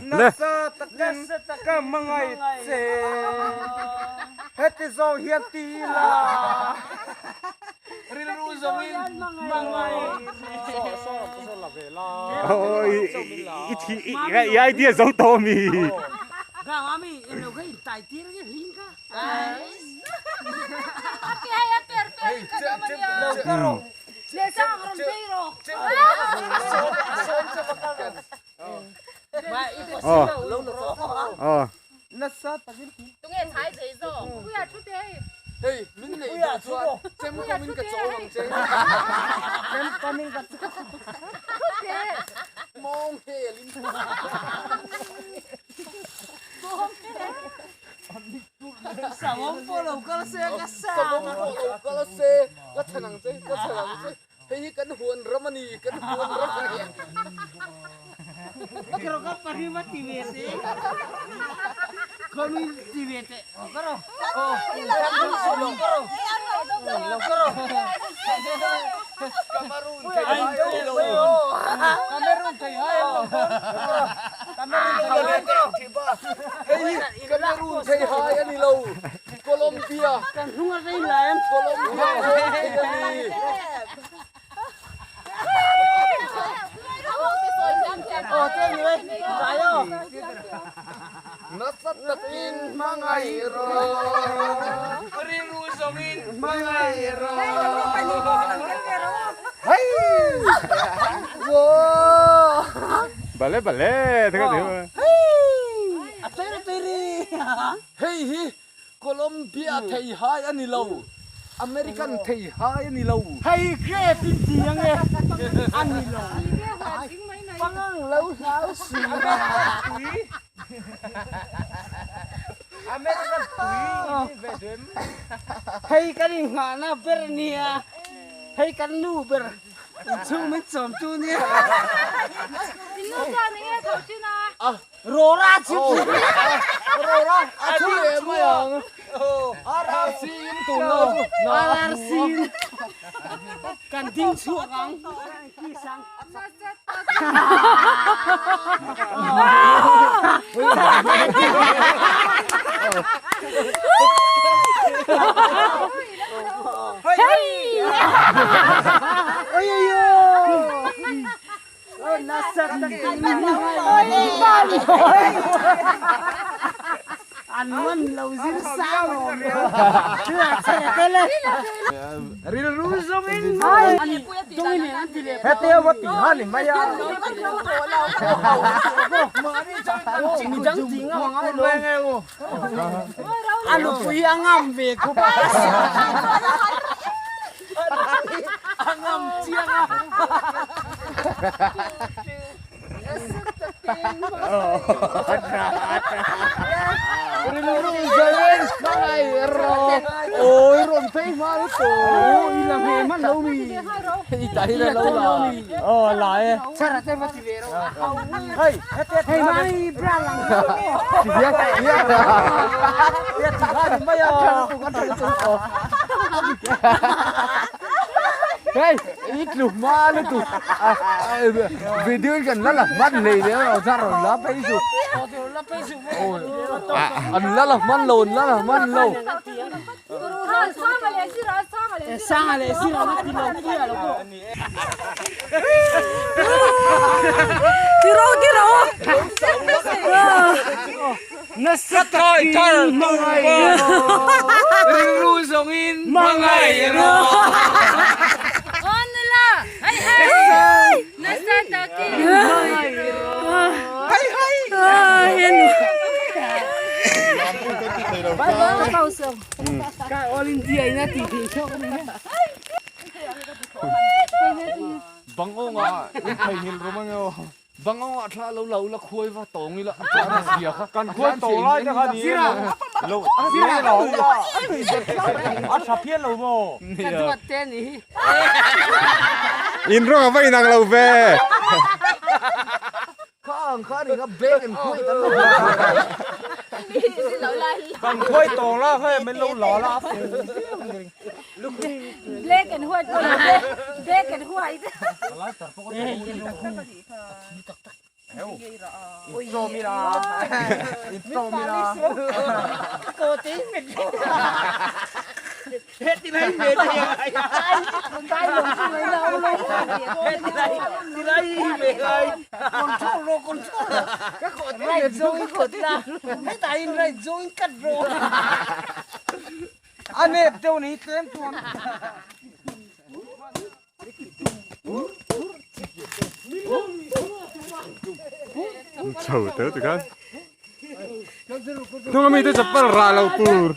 Nasa takin ka hmangaih che. Heti zawng hian ti ila. Rilru zawngin hmangaih che. Aw i thi i idea zo tawh ami. Savawm pawh lo kal se ka sa. Savawm pawh lo kal se ka chhan ang che ka chhan ang che hei hi kan huan ram a ni kan huan ram a ni. Kero ka pahrim a ti ve te khawmi ti ve te kero lo kero lo kero Cameroon thei hai a ni lo Cameroon thei hai a ni lo Cameroon thei hai Hei hi Cameroon thei hai a ni lo Colombia Kan hnung a rei lai em Colombia khaw thei a ni. Nasa takin hmangaih rawh. Rilru zawngin hmangaih rawh. Bale bale Hei hi Colombia thei hai a ni lo, American thei hai a ni lo. Hei grape in ti ange a ni lo. Pangang lo hlau si. American tui in ve duem. Hei kan inghahna ber nia, hei kan nu ber inchhung min chawm tu nia. Innu chuan enge tho thin a? Rora chu Rora a thu leh mai ang. RRC in tun lo chu. RRC in kan ding chhuak ang. An man lo zir sang awm Rilru zawngin Hetia va ti han ni mai a. A nupui a ngam ve khawp a. A ngam chiang a. Rilru zawngin hmangaih rawh. Awi rawn phei hma lutuk. Aw i la hme hman lo mi. I ta hi la lo la. Aw la e. Chara te va ti ve rawh. Hei hetia Hei mai bra lang. Ti hian Hetia ti han ni mai a. Hei i tlu hma lutuk. Video in kan la la hman hlei leh rawh zar rawn la phei suh. An la la hman lo an la la hman lo. Sanga leh zira na ti lo pui a lo pawh. Tiro tiro. Nasa takin hmangaih rawh. Rilru zawngin hmangaih rawh. Aw nula. Hei hei. Nasa takin hmangaih rawh. Hei hei. Ka All India in a tih theih chhuak a ni e. Bangawngah in theihnghilh rawm ange aw. Bangawngah thla lo la ula khuai va tawng ila a tlan a zia kha. Kan khuai tawng lai te kha ni e lo zira lo la a tha phian lo maw. Ka duat te a nih hi. In rawng a va inang lo ve. Kha ang kha ni kha black and white an lo Kan khuai tawng la kha min lo la la a fu Black and white pawh black and white. A nep deuh ni tlem chuan. Chho teu ti khan. Hnung ami te chapal rah lo tur.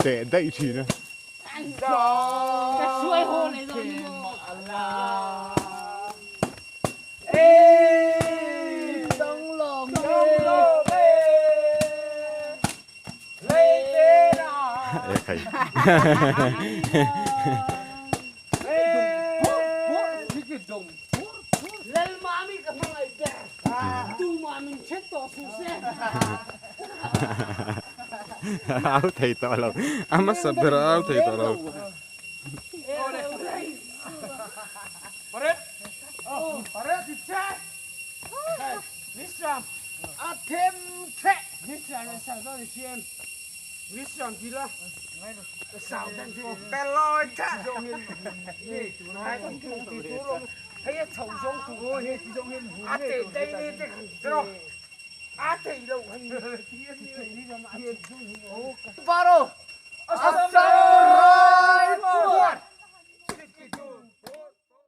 Teh daih thin a. E khai. Au thei tawh lo. A hmasa ber a au thei tawh lo.